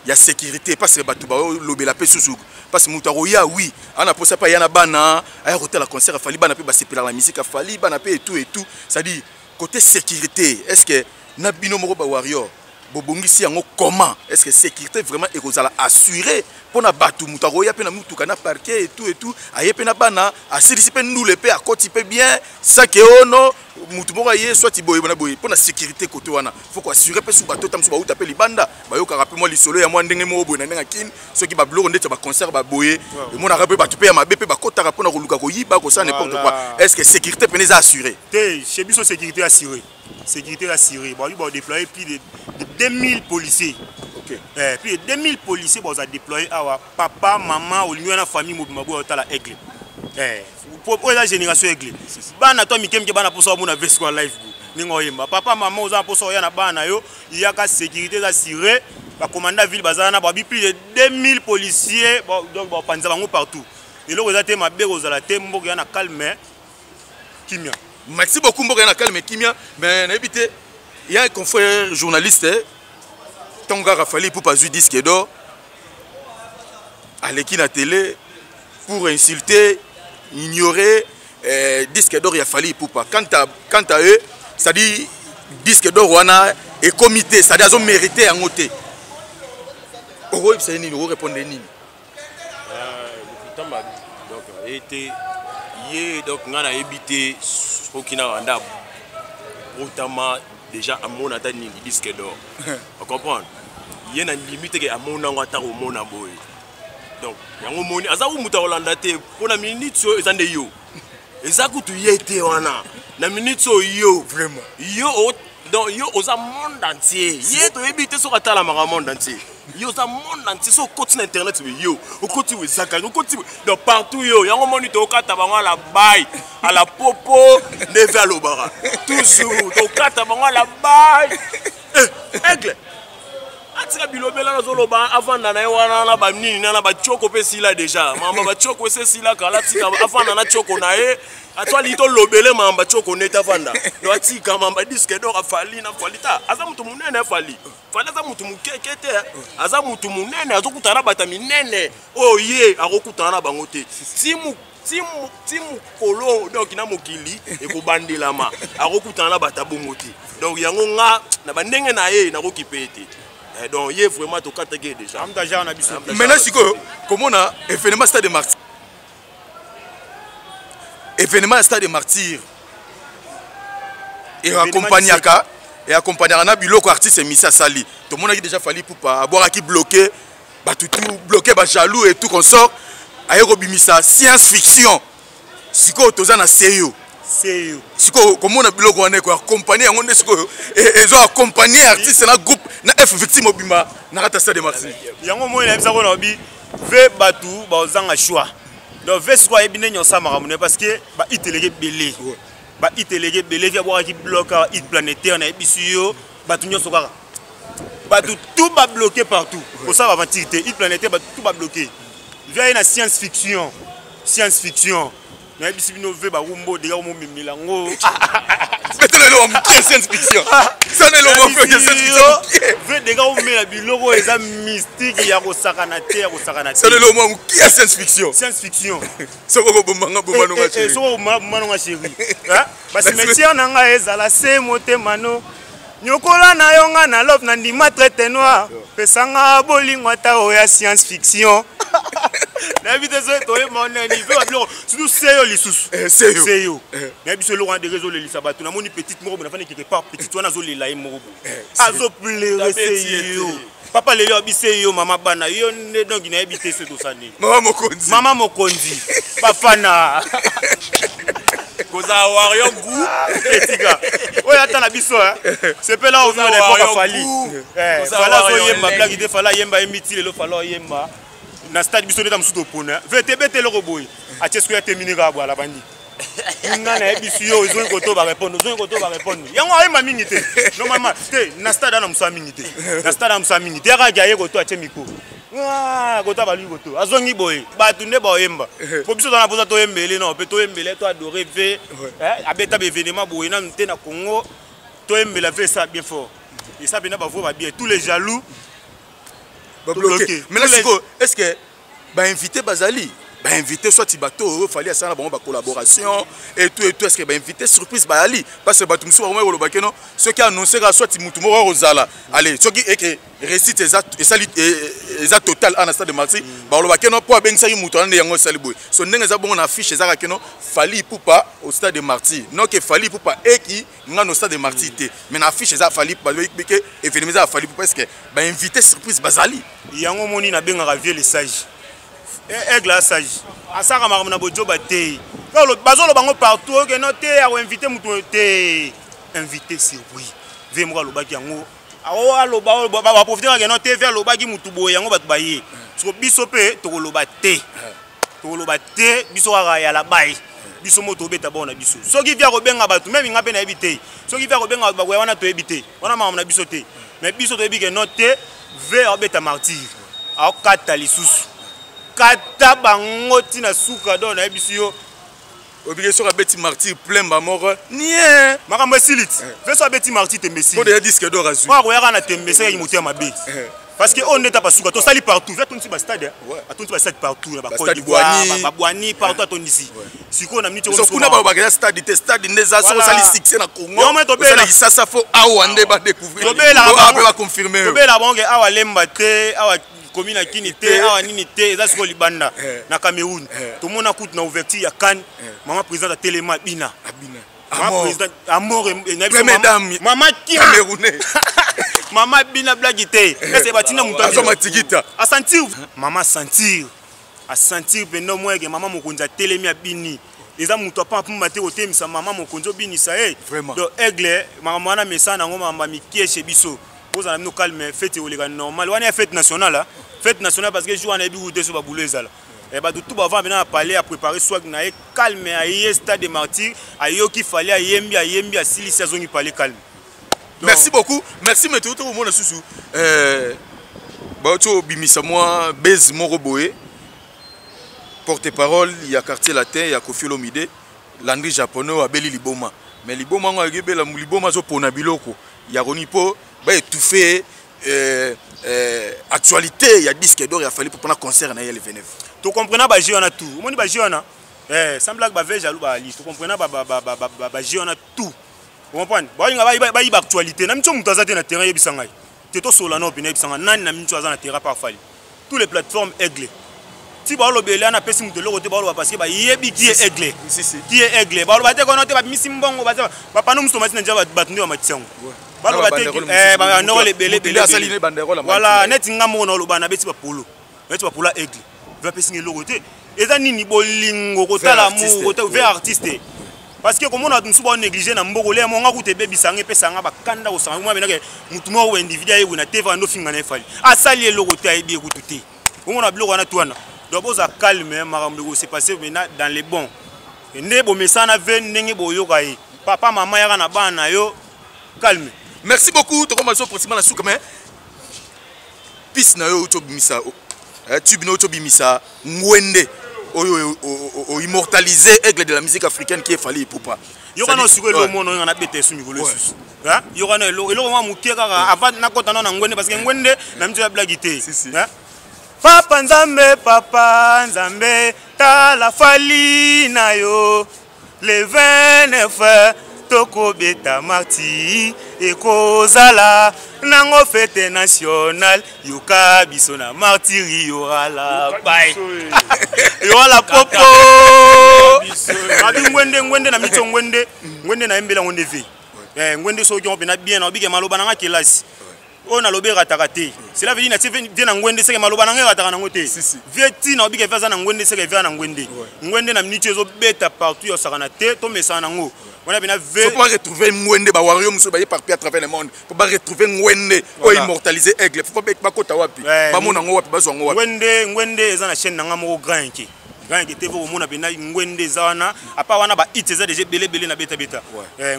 ya sécurité, parce que bato balobela mpe susu, parce que moto akoya, oui, ana posa mpe aya na bana, aya kotala concert afali, bana mpe basepelaka na musique afali, bana mpe et tout et tout. C'est-à-dire côté sécurité, est ce que na bino moko bawarrior bobongisi yango comment? Est ce que sécurité vraiment ekozala assuré mpona bato? Moto akoya mpe na mutuka na parquet et tout et tout, aye mpe na bana, asilisi mpe ndule mpe akoti mpe bien sake ono motu moko aye soit boye na boye. Mpona sécurité côté wana, faut koassurer mpe su bato ta mosusu bauta mpe libanda, bayokaka mpe mwa lisolo ya mwa ndenge moko boye na ndenge akini, soki babiloko ndeti ya baconcert baboye, emonaka mpe bato mpe ya mabe mpe bakotaka mpona koluka koyiba, kosala n'importe quoi. Est ce que sécurité pene eza assuré? Te, chez biso sécurité assurée, sécurité assurée. Babi badéployer plus de 2000 policiers. Plus de 2000 policiers baza déployé awa. Papa, mama, olingi wana famille mobima boya otala aigle. Po oyo eza génération aigle, bana to mike mike, bana mposa bamona vesco live bo ndenge oyemba. Papa, mama, oza na mposa oya na bana na yo, yaka, sécurité eza assuré. Bacommandant ville baza wana, babi plus de 2000 policiers, donc bapanza bango partout. Eloko eza te mabe kozala te, mboka ya na calme, kimia. Merci beaucoup. Mboka ya na calme, kimia. Mais nayebi te, ya un confrère journaliste, ntango kaka Fally Ipupa azwi disque d'or, aleki na télé pour insulter, ignorer disque d'or ya Fally Ipupa. Quant à eux, c'est-à-dire disque d'or wana ekomi te, c'est-à-dire azomérite yango te. Okoyebisa ye nini? Okorépondre nini? Lokuta mabe. Donc ye te ye, donc ngai nayebi te soki na banda botama déjà amona ata nini disque d'or. Ocomprendre ye na ndimi teke amona yango ata komona boye. Donc yango moni aza ku moto akolanda te mpo na minute oyo eza nde yo eza kutu ye te wana na minute oyo yo Vraiment. Yo donc yo oza monde entier, ye toyebi te soki atalamaka monde entier. Yo oza monde entier, soki okoti na internet boye, yo okoti boye, Zakari okoti boye, donc partout yo. Yango moni tokata bango ala bai ala popo ndeve alobaka toujours, tokata bango ala bai. Aigle. Atika bilobela, nazoloba avanda na ye wana na banini na batioko mpe esila déjà. Mama, batioko esi esila kala. Atika avanda na tioko na ye. Atwali tolobele mamba tioko neti avanda. Do atika mamba disque d'or. Afali na Fali ta, aza moto monene. Afali, Fali aza motu mokeke te, aza motu monene, azokutana na bato ya minene oyo ye akokutana na bango te ti mokolo. Donc na mokili ekobandelama, akokutana na bato ya bongo te. Donc yango nga na bandenge na ye nakoki mpe te. Donc ye vraiment tokataki ye déjà. Amuta genre na biso. Maintenant sikoyo komona événement stade de Martyr, événement ya stade de Martyr eaccompagnaka na biloko artiste emisi asali. Tomonaki déjà Fally Ipupa abwakaki bloqué bato, tout bloqué, bajaloux et tout consort, aye kobimisa Science Fiction. Sikoyo toza na seyo. Seyo. Sikoyo komona biloko wana ekoaccompagne yango nde sikoyo ezo accompagne artiste na groupe na F Victime obima na kati ya stade de Martyr. Yango moi nayebisa ko na obi ve bato bazanga choix. Donc ve sikoyo ayebi ndenge osala makambo na ye, parce que bahit eleki ebele, bahit eleki ebele. Vi abwakaki bloc awa, hit planétaire. Nayebisi yo, bato nyonso kaka, bato tout babloqué partout. Kosala baventure te, hit planétaire, bato tout babloqué. Vi aye na Science Fiction. Science Fiction, nayebisi bino, ve barumbo deja komomemela yango. Betela eloko mokie, Science Fiction sana eloko mokie, Science Fiction mokie. Ve deja omela biloko oyo eza mystique ya kosakana te, ya kosakana te. Sana eloko mwa mokie ya Science Fiction. Science Fiction. Soki okobomanga, bomanonga chéri. Soki obomanonga chéri, bacimetière na ngai ezala se motema no nyokola na yo. Nga na love na ndima traite noir, pesanga bolingo ata oyo ya Science Fiction. Nayebi te soki toyeba nani mpe babiloko surtout seyo lisusu. Seyo. Seyo, nayebi so eloko wana dege ezolelisa bato. Namoni petite moko boye nafandi quelque part, petite wana azolela ye moko boye, azopleurer. Seyo papa lelo abi seyo mama bana yo nde. Donc nayebi te soki tosala nini. Mama mokonzi. Mama mokonzi, bafana. Kozala warrior goût. Etika oyo ata na biso sepela ovivre na époque afali. Fala azoyemba blaki te, Fala ayemba, yembi ti lelo. Fala oyemba na stade, biso ndeta mosusu topona ve te, bete eloko boye atie soki atemini kaka boye, alabandi. Nga nayebisi yo, ozongi koto barépondre, ozongi koto barépondre. Yango ayemba mingi te, normalement te na stade ana mosala mingi te, na stade ana mosala mingi te. Yakaki aye koto, atie micro koto, abalui koto, azongi boye, bato nde baoyemba. Po biso toza na mposa toyembele no mpe toyembele, toadore ve abeta baévénement boye nanu te na Congo. Toyembela ve, esa bien fort, esa mpena bavoix babien, tous les jaloux. Babloqué. Maintenant sikoyo, est ce que bainvité bazali, bainvité soit bato oyo Fali asala na bango bacollaboration et tout et tout, est ce que bainvité surprise bayali? Parce que bato mosusu bakomaki koloba keno soki annonce kaka soit mutu moko akozala, allez, soki eke réussite eza esali eza total ana stade de Martyr, bakoloba keno mpo abengisaki moto wana nde yango esali boye. So ndenge eza bongo na affiche, ezaka keno Fally Ipupa au stade de Martyr, non ke Fally Ipupa eki ngano stade de Martyr te, mais na affiche eza Fally Ipupa ke événement eza ya Fally Ipupa. Est ce que bainvité surprise bazali? Yango omoni nabengaka vieux le sage, aigle a sage, asalaka makambo na bojoba te. Bazoloba yango partout okeno te, akoinvite motu te, invité surprise. Vie moko alobaki yango, aloba baprofite kaka no te. Vie alobaki motu boye, yango bato baye. Siko biso mpe tokoloba te, tokoloba te. Biso kaka ya labai, biso mo tobeta bao na biso. Soki vie akobenga bato, meme nga mpe nayebi te. Soki vie akobenga bato bakoya wana, toyebi te, wana makambo na biso te. Mais biso toyebi ke no te, ve aobeta Martyr, aokata lisusu, kata bango ntina suka. Donc nayebisi yo. Obike soki abeti Martyr plein bamoko nie. Makambo esili ti ve so abeti Martyr, tembe esili. Po deya disque d'or azwi. Oyo akoyaka na tembe esekaki moto ya mabe, parce que oyo nde etapa suka tosali partout. Ve atondisi bastade, atondisi bastade partout na baCôte d'Ivoire, babwani partout atondisi. Sikoyo na miniti kuna balobaka eza stade te, stade nde eza soki osali succès na Congo, osala Kisasa, fo awa nde badécouvrir mpe baconfirme. Tobela bango ke awa Lemba te, awa komi na Kini te, awa nini te, eza sikoyo libanda na Cameroun. Tomona kutu na ouverture ya CAN, mama présidente atelema, abina. Amor. Mama kia, mama bina blagi te, ese batinda moto. Azwa matikita. Asentir, mama sentir, asentir mpenza moyeke. Mama mokonzi atelemi, abini. Eza moto apa pumba te kotelemisa mama mokonzi, obinisa ye. Donc aigle, makambo wana mesana yango, makambo ya mikieshe. Biso bozala bino calme, fête ekoleka normal. Wana ya fête nationale, fête nationale, parce que jour wana yebi kutu te so babulo ezala. Bato tout bavanda mpena na palais, apréparé swag na ye calme, aye stade de Martyr, ayoki Fally ayembi, ayembi, asilisi, azongi palais calme. Merci beaucoup, merci. Mais tokomona susu. Bauti obimisa mwa base moko boye, porte parole ya Quartier Latin ya Koffi Olomide, Landry Japonais, oyo abeli liboma. Mais liboma yango ayebela liboma, azopona biloko ya koni mpo baétouffe actualité ya disque d'or ya Fally mpona concert na ye le 29. Tocomprena bajeu wana tout. Omoni bajeu wana, sans blague, bave jaloux baali. Tocomprena bajeu wana tout, comprendre. Balinga bayiba actualité na miso. Moto aza te na terrain, yebisa ngai te. Tosola nao pene, yebisa ngai nani na miso aza na terrain par Fally. Tous les plateformes, Aigle ti baolobela wana, apesi moto eloko te. Baoloba parce que bayebi qui est Aigle, qui est Aigle. Baloba te kono te, babimisi mbongo, bapano mosusu tomati na nzela, bato nde bamatisi yango. Baloba te banderole ebele ebele. Voilà, neti nga moko naoloba, nabeti bapolo, neti bapolo Aigle vapesinga eloko te. Eza nini? Bolingo, kotala amour vers artiste, parce que komona bato mosusu baonéglige na mboko leya monga kuta, ebebisanga, epesanga bakanda kosanga mwa benake. Motu moko individu ayebi na te, vanda ofinga na efali, asali eloko te, ayebi ekutu te. Omona biloko wana tu wana. Donc boza calme, makambo ekose passe maintenant dans les bons. Nde bomesana ve ndenge boyoka ye, papa mama yaka na bana na yo, calme. Merci beaucoup. Tokoma so pratiquement na suka, mais piste na yo outi obimisa, tube na outi obimisa, Ngwende, oyo oimmortaliser Aigle de la musique africaine qui est Fally Ipupa. Yoka na sikoyo eloko mona oyo nga nabeta esu mikolo esusu. Yoka na eloko mwa moke kaka avant nakota nao na Ngwende, parce que Ngwende na miso ya blague te. Papa Nzambe, papa Nzambe, tala Fally na yo. Le 29 tokobeta Martyrs, ekozala nango fête nationale. Yoka biso na Martyrs, yorala bai, yorala popo abi Ngwende. Ngwende na miso, Ngwende, Ngwende nayembela yango nde ve Ngwende. Soki yango mpena bien, naobike maloba nanga kelasi oyo nalobi erataka te. Cela veut dire natie vie na Ngwende, seke maloba nanga erataka nango te. Vie ntina obike vie aza na Ngwende, seke vie na Ngwende. Ngwende na miniti ezobeta partout, yosakana te, tomesana nango wana pena ve. Faut retrouver Ngwende. Bawario mosusu baye partout à travers le monde po baretrouver Ngwende oyo immortaliser Aigle, faut bakota wapi? Bamona yango wapi? Bazwa yango wapi? Ngwende, Ngwende eza na chaîne nanga moko, Grand Inke, Grand Inke te. Fo komona mpena Ngwende eza wana. Apa wana bahit eza déjà ebele ebele na betabeta.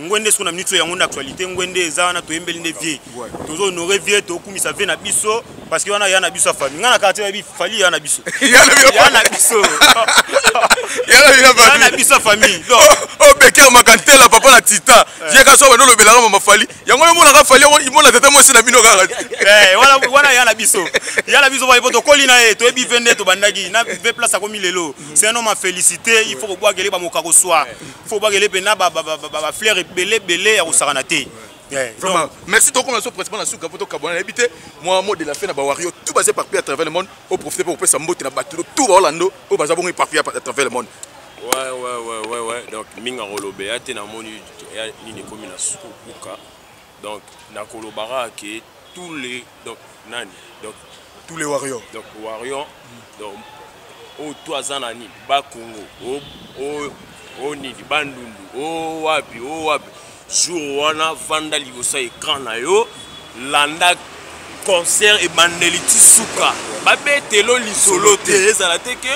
Ngwende siko na miniti oyo, yango nde actualité. Ngwende eza wana, toyembeli nde vie, tozo-honorer vie, tokumisa vie na biso, parce que wana ya na biso ya famille. Ngai na quartier bayebi Fally ya na biso, ya na biso, ya na biso ya famille. Oyo Beker Makantela, papa na Titan, yeka so bando olobelaka mama Fally yango, yo monaka Fally yango, imona tata mwasi na bino kaka. Wana ya na biso, ya na biso po tokoli na ye, toyebi ve nde tobandaki na ve place akomi lelo. C'est un homme à féliciter. Il faut kobwakele bamoka koswa, il faut kobwakele mpena bafleur ebele ebele ya kosakana te. Vraiment, merci. Tokoma so principal na suka po tokabwana. Nayebi te, mwa mot de la fin na bawario tout baza éparpillé à travers le monde, oprofite mpo kopesa mbote na bato tout baolando oyo baza bongo éparpillé à travers le monde. Ouais, donc mingi akoloba ya te. Namoni ya nini ekomi na suka, donc nakolobaka ke tous les, donc nani, donc tous les warriors. Donc warrior, donc oyo to aza na nini, Bakongo oyo nini, Bandundu oyo wapi, oyo wapi, jour wana vanda liboso ya écran na yo, landa concert ebandeli ti suka. Babetelo lisolo te, ezala te ke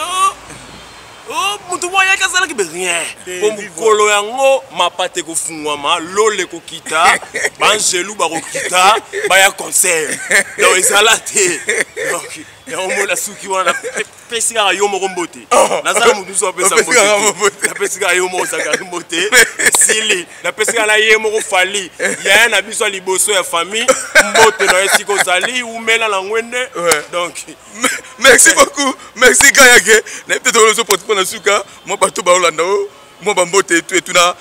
oh, motu moko ayaki asalaki be rien, po mokolo yango mapata ekofungwama, lole ekokita, baangelu bakokita, baya concert. Donc ezala te. Donc yango mona suki wana, pesi kaka yo moko mbote. Nazala motu mosusu apesa mbote, napesi kaka yo moko Zakari mbote. Sili napesi kaka na ye moko Fally, yaya na biso ya liboso ya famille, mbote na ye sika ozali, umela na Ngwende. Donc merci beaucoup, merci Kayake. Nayebi te, tokoloso pratiquement na suka. Mwa bato baolanda o mwa bambote etu etuna,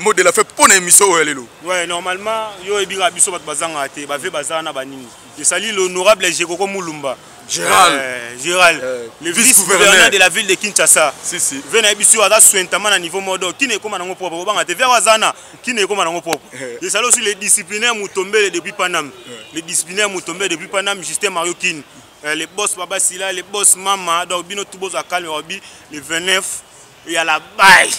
mot de la fin mpo na émission oyo ya lelo. Ouais, normalement yo oyebikaka biso bato bazangaka te, bave baza na banini. Esali l'honorable Jekoko Mulumba. Gérald. Gérald, le vice-gouverneur de la ville de Kinshasa. Si, si. Ve na biso aza sointama na niveau modo. Kine ekoma nango propre. Bobanga te. Ve azana, kine ekoma nango propre. Et ça aussi les disciplinaires Mutombele depuis Paname. Les disciplinaires Mutombele depuis Paname, Justin Mario Kin. Les boss Baba Sila, les boss Mama, donc bino tout boza calme, obi le 29 il y a la baille.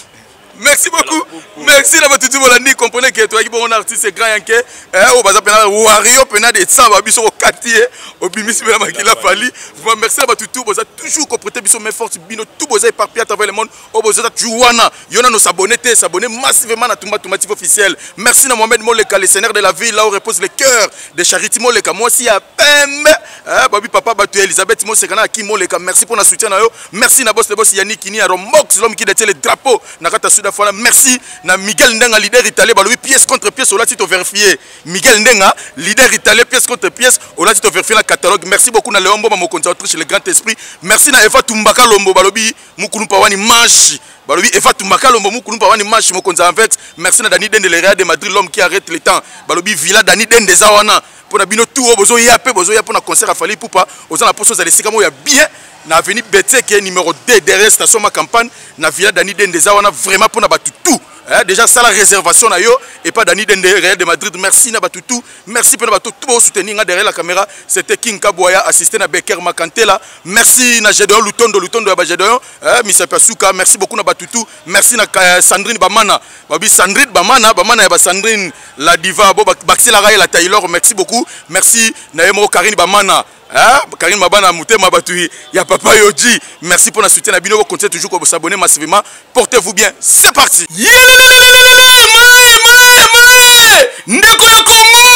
Merci beaucoup. Merci na batutu bolandi. Comprenez que toyaki bongo na artiste grand yanke eh, oyo baza mpena wario mpena de sa ba biso kokati ye obimisi mpena makila Fally. Vraiment merci na batutu boza toujours koprêter biso main forte, bino tout boza éparpillé à travers le monde, oyo boza toujours wana yo nano s'abonner te, s'abonner massivement na Tumba Tumba TV officiel. Merci na Mohamed Moleka, le seigneur de la ville, là où repose le cœur de Charity Moleka, mwasi ya pembe, eh, babi papa bato ya Elisabeth Moseka na Kim Moleka. Merci pour na soutien na yo. Merci na boss le boss Yannick Kini ya Romox, l'homme qui détient le drapeau na kata Sud Afrique. Merci na Miguel Ndenga, leader italien, balobi pièce contre pièce olati to vérifier. Miguel Ndenga, leader italien, pièce contre pièce olati to vérifier na catalogue. Merci beaucoup na Léon Mboma, mokonzi Autriche, le grand esprit. Merci na Eva Tumbaka Lombo, balobi Mukulumpa wani manche, balobi Eva Tumbaka Lombo Mukulumpa wani manche, mokonzi en fait. Merci na Dani Dende, le Real de Madrid, l'homme qui arrête le temps, balobi Villa Dani Dende za wana pona bino tout oyo bozoya pe bozoya pona concert ya Fally Ipupa. Oza na poso ozala esika moko ya bien na avenue Betseke numéro 2, derrière station Ma Campagne, na Villa Dani Dende za wana vraiment pona batu tout. Eh, déjà ça la réservation na yo et pas Dani Dende, Real de Madrid. Merci na batu tout. Merci pona batu tout bo soutenir nga derrière la caméra. C'était King Kaboya, assisté na Becker Makantela. Merci na Gédéon Lutondo, Lutondo ya ba Gédéon, eh, Missa Pasuka. Merci beaucoup na batu tout. Merci na Sandrine Bamana. Babi Sandrine Bamana, Bamana ya ba Sandrine la diva bo Baxela Raël la Taylor. Merci beaucoup. Merci na yemo Karine Bamana. Hein? Karine Mabana Mutema Batu ya Papa Yoji. Merci pour la soutien na bino. Continuez toujours à vous abonner massivement. Portez-vous bien. C'est parti. Yelelelelelele, mae, mae, mae. Ndeko ya Congo.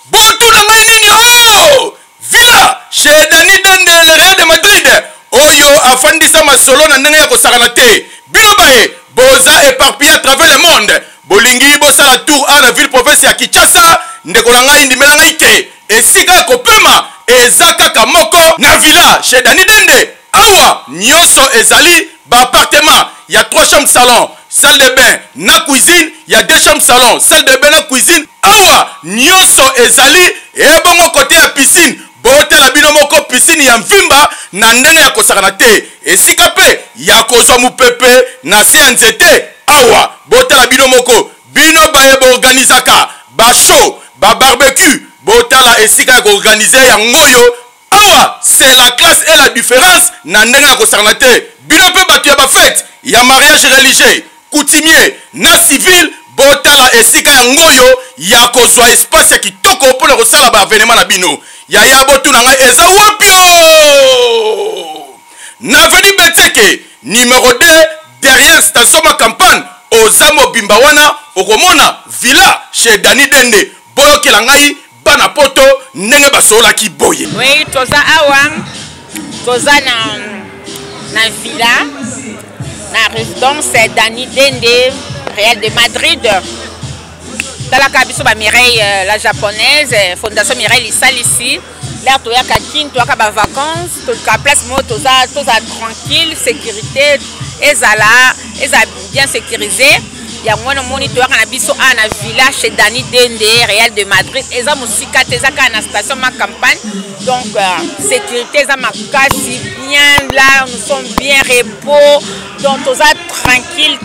Botu na ngai nini oh? Villa chez Dani Dende, le Real de Madrid. Oyo afandisa masolo na ndenge ya kosakana te. Bino baye boza éparpillé à travers le monde. Bolingi bosala tour a na ville province ya Kinshasa. Ndeko na ngai ndimela ngai ke esika ya kopema eza kaka moko na villa chez Dani Dende. Awa nyonso ezali ba appartement ya 3 chambres salon, salle de bain na cuisine, ya 2 chambres salon, salle de bain na cuisine. Awa nyonso ezali ebongo kote ya piscine. Botala bino moko piscine ya mvimba na ndenge ya kosakana te, esika pe ya kozwa mopepe na se ya nzete. Awa botala bino moko, bino baye boorganizaka ba show, ba barbecue, botala esika ya koorganize yango oyo. Awa c'est la classe et la différence na ndenge ya kosakana te. Bino pe bato ya ba fete ya mariage religieux, coutumier na civil, botala esika ya ngoyo ya kozwa espace ya kitoko mpona kosala ba événement na bino. Yaya botuna ngai eza wapi o? Na avenue Betseke numéro 2 derrière station Ma Campagne, oza mobimba wana okomona villa chez Dani Dende. Boyokela ngai bana poto ndenge basololaki boye. Oui, toza awa, toza na villa, na résidence Dani Dende, Real de Madrid. Talaka biso ba Mireille la japonaise, fondation Mireille Lisalisi. Là toyaka Kin, toyaka ba vacances, toluka place moko toza tranquille, sécurité ezala, eza bien sécurisé. Yango wana omoni toyaka na biso awa na villa chez Dani Dende, Real de Madrid. Eza mosika te, eza kaka na station Ma Campagne. Donc sécurité eza makasi bien, là nous sommes bien repos, donc toza tranquille.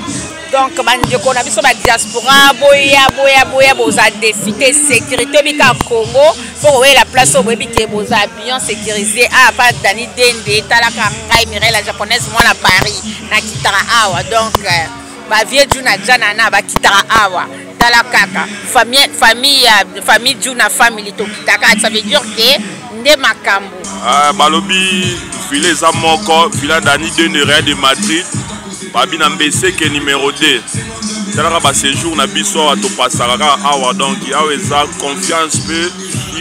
Donc bandeko na biso ba diaspora, boya, boya, boya, boza décité sécurité bika Congo, faut koyela place oyo boyebi ke boza bien sécurisé. Ah, pa Dani Dende, talaka ngai Mireille la japonaise, moi na Paris, na kitaka awa. Donc ba vieux Juna Jana na ba kitaka awa. Tala kaka famille, famille, famille Juna family to kitaka, ça veut dire que nde makambo. Ah, balobi villa eza moko, villa Dani Dende Real de Madrid, babi na Mbeseke numéro 2. Talaka ba séjour na biso awa topasaka kaka awa, donc awa eza confiance pe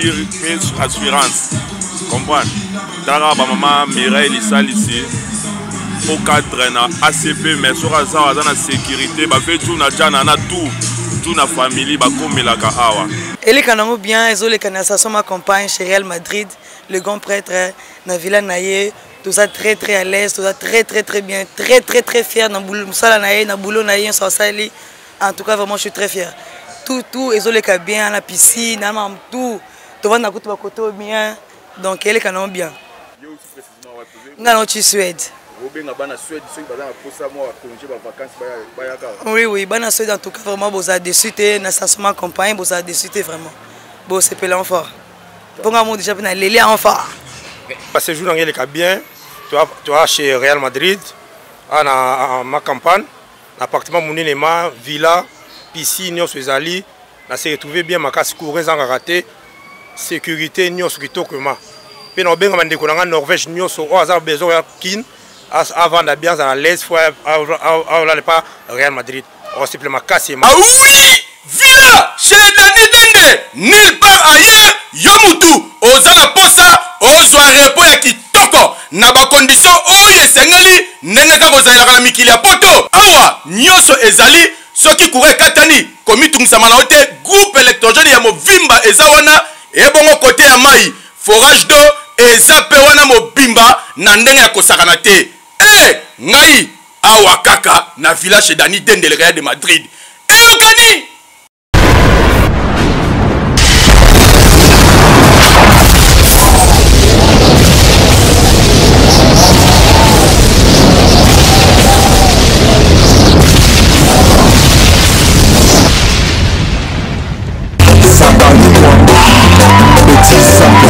sur pe assurance. Comprendre? Talaka ba mama Mireille Lisalisi au cadre na ACP, mais soki aza awa aza na sécurité, ba fait tout na jana na tout, tout na famille bakomelaka awa. Eleka nango bien, ezoleka na station Ma Campagne chez Real Madrid, le grand prêtre na villa na ye. Toza très très à l'aise, toza très très très bien, très très très fier na boulot mosala na ye, na boulot na ye nyonso asali. En tout cas vraiment je suis très fier. Tout, tout ezoleka bien na piscine, na mam tout. Tovanda kutu bakoto bien. Donc eleka nango bien. Yo aussi précisément wapi? Nga na oti Suède. Obenga bana Suède soki baza na posa mwa ba congé, ba vacances, bayaka. Oui oui, bana Suède en tout cas vraiment boza déçu te na station Ma Campagne, boza déçu te vraiment. Bo sepela fort. Ponga mo déjà na leli en fort. Parce que jour eleka bien, toi, toi chez Real Madrid, Awa na ma campagne, na appartement monene ma villa, piscine nyonso ezali. Na se retrouver bien makasi, courant ezangaka te, sécurité nyonso kitoko ma. Pe na obenga bandeko na nga Norvège nyonso oyo aza besoin ya Kin, avanda bien, azala à l'aise, faut aolala pa Real Madrid. Osepela makasi. Ah oui, villa chez Dani Dende, nulle part ailleurs. Yo mutu oza na posa ozwa repos ya kitoko na bakondition oyo esengeli, ndenge kaka ozalelaka na mikili ya poto. Awa nyonso ezali, soki courant ekatani komitungisama na yo te, groupe électrogène ya Movimba eza wana. Ebongo kote ya mai, forage d'eau eza pe wana mobimba na ndenge ya kosakana te. E ngai awa kaka na village chez Dani Dende, le Real de Madrid. Eyokani. Petit Zacle.